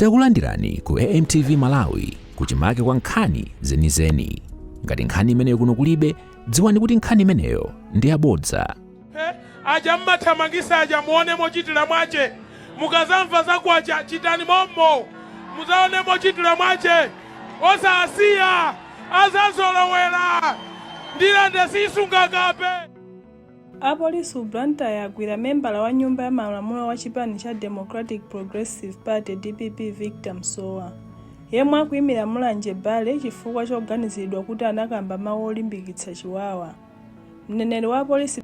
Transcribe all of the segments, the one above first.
Takulandirani ku AMTV Malawi, kuchimake kwa nkhani zenizeni. Ngati nkhani imeneyo kuno kulibe, dziwani kuti nkhani imeneyo ndi yabodza. Aja mmathamangisa aja, muone mochitira mwache. Mukazamva zakwacha, chitani mommo, muzaone mochitira mwache. Osasiya, azazolowera. Ndirande sisunga kape. Apolisi ku Blantyre agwira membala wa nyumba ya malamulo wa chipani cha Democratic Progressive Party, DPP, Victor Msowa, yemwe akuyimira Mulanje Bale, chifukwa choganiziridwa kuti anakamba mawu olimbikitsa chiwawa. Mneneri wa apolisi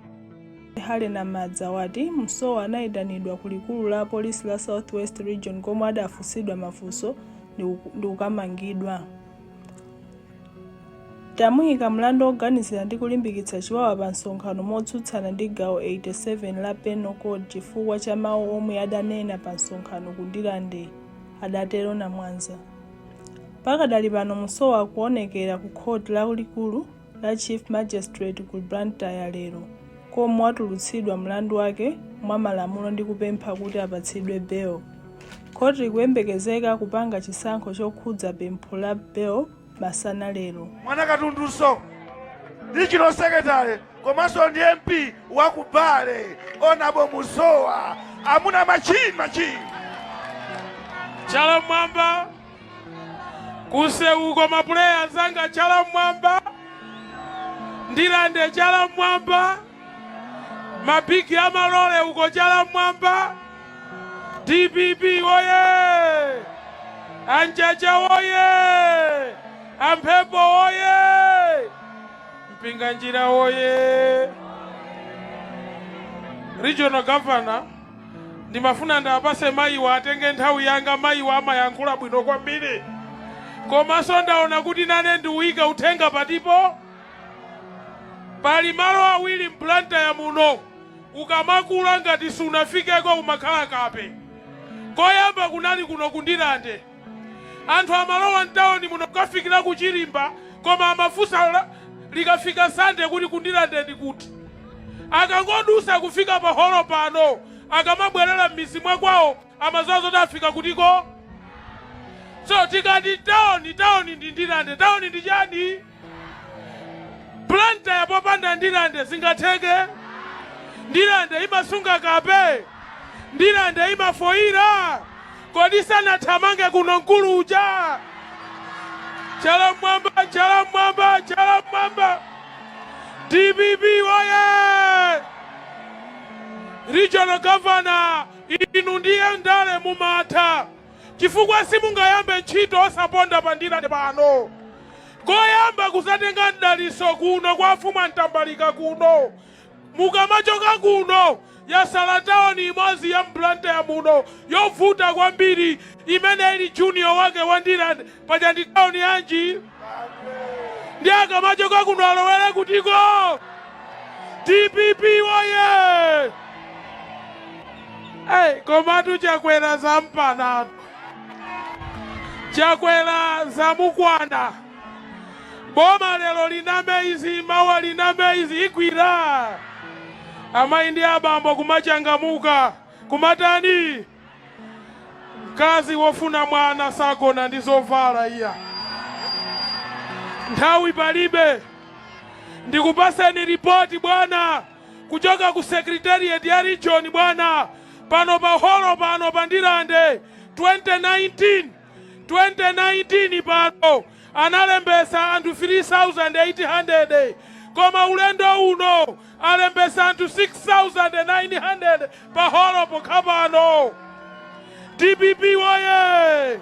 Hale Namadza wati Msowa anayitanidwa ku likulu la apolisi la Southwest Region, komwe adafunsidwa mafunso ndi kukamangidwa. Tamuyika mlandu oganizira ndi kulimbikitsa chiwawa pa msonkhano motsutsana ndi gawo 87 la Penal Code chifukwa cha mawu omwe adanena pa msonkhano ku Ndirande, adatero Namwanza. Pakadali pano Msowa akuonekera ku khoti lalikulu la Chief Magistrate ku Blantyre lero, komwe watulutsidwa mlandu wake mwa malamulo ndi kupempha kuti apatsidwe bail. Khoti likuyembekezeka kupanga chisankho chokhudza pempho la bail masana lero. Mwana katunduso, regional secretary komanso ndi MP wa ku Bale, Honourable Musowa. Amuna, machini machini. Chala mwamba kuseuko, mapuleya zanga, chala mwamba. Ndirande, chala mwamba. Mabigi amalole uko, chala mwamba. DPP oye! Anjaja oye! Amphepo oye! Mpinganjira oye! Regional Governor, ndimafuna ndapase mayiwa atenge nthawi yanga. Mayiwa amayankhula bwino kwambiri, komanso ndaona kuti nane ndiuyike uthenga patipo. Pali malo awiri m'Blantyre muno, ukamakula ngati sunafikeko umakhala kape. Koyamba kunali kuno kuNdirande. Anthu amalowa mtawuni muno kukafikira kuchilimba, koma amafunsa likafika Sande kuti kuNdirande ndi kuti. Akangodusa kufika pa holo pano, akamabwerera m'mizi mwakwawo amadziwa zoti afika kutiko. So tikati tawuni, tawuni ndi Ndirande. Tawuni ndi chani? Blantyre popanda Ndirande zingatheke? Ndirande imasunga kape? Ndirande imafoira? Kodi sanathamange kuno mkulu uja? Chala mwamba, chala mwamba, chala mwamba! DPP woye! Regional Governor, inu ndiye ndale mumatha, chifukwa simungayambe ntchito osaponda pa Ndirande pano. Koyamba kuzatenga mdaliso kuno kwa mfumu Antambalika kuno. Mukamachoka kuno, yasala tawuni imodzi ya m'Blantyre muno yovuta kwambiri, imene ili junior wake wa Ndirande. Paja ndi tawuni yanji? Ndi akamachoka kuno alowere kutiko? DPP woye! Hey, komatu Chakwera zampanatu, Chakwera zamukwana. Boma lero liname izi, mawa liname izi, igwira. Amayi ndi abambo, kumachangamuka, kumatani. Mkazi wofuna mwana sagona ndi zovala iya. Nthawi palibe. Ndikupaseni ripoti bwana, kuchoka ku secretariat ya region. Bwana, pano pa holo pano pa Ndirande, 2019, 2019 pano analembesa anthu 3800, koma ulendo uno alembesa anthu 6900 pa holo pokha pano. DPP woye!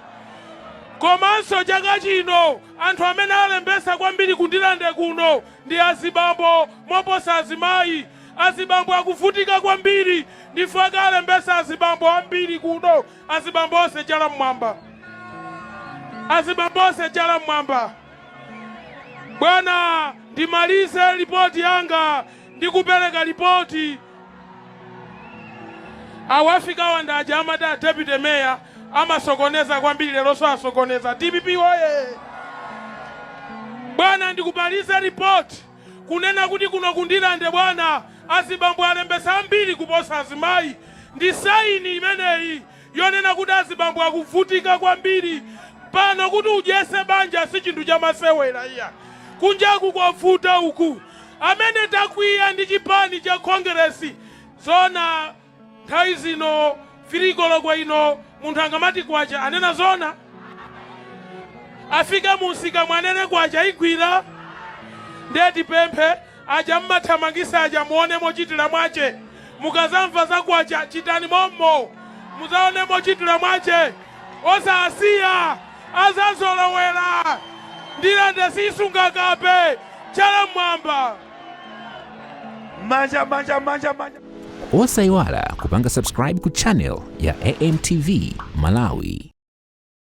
Komanso chaka chino anthu amene alembesa kwambiri kuNdirande kuno ndi azibambo moposa azimayi. Azibambo akuvutika kwambiri, ndife akalembesa azibambo ambiri kuno. Azibambo onse chala mmwamba, azibambo onse chala mmwamba. Bwana, ndimalize ripoti yanga ndikupereka ripoti. Awafika wandaja amati a deputy mayor amasokoneza kwambiri, leronso asokoneza. DPP woye! Bwana, ndikupalize ripoti kunena kuti kuno kuNdirande, bwana, azibambo alembesa ambiri kuposa azimayi. Ndi sign imeneyi. Yonena kuti azibambo akuvutika kwambiri pano, kuti udyese banja si chinthu chamasewera iya. Kunjaku kwavuta uku. Amene takwiya ndi chipani cha Kongeresi, zona nthawi zino firikoloko ino munthu angamati kwacha, anena zona, afike munsika mwanene kwacha igwira. Ndiye tipemphe aja mmathamangisa aja, muone mochitira mwache. Mukazamva za kwacha, chitani mommo, muzaone mochitira mwache. Osasiya azazolowera. Ndirande sisunga kape chala mwamba. Manja, manja, manja, manja. Osayiwala kupanga subscribe ku channel ya AMTV Malawi.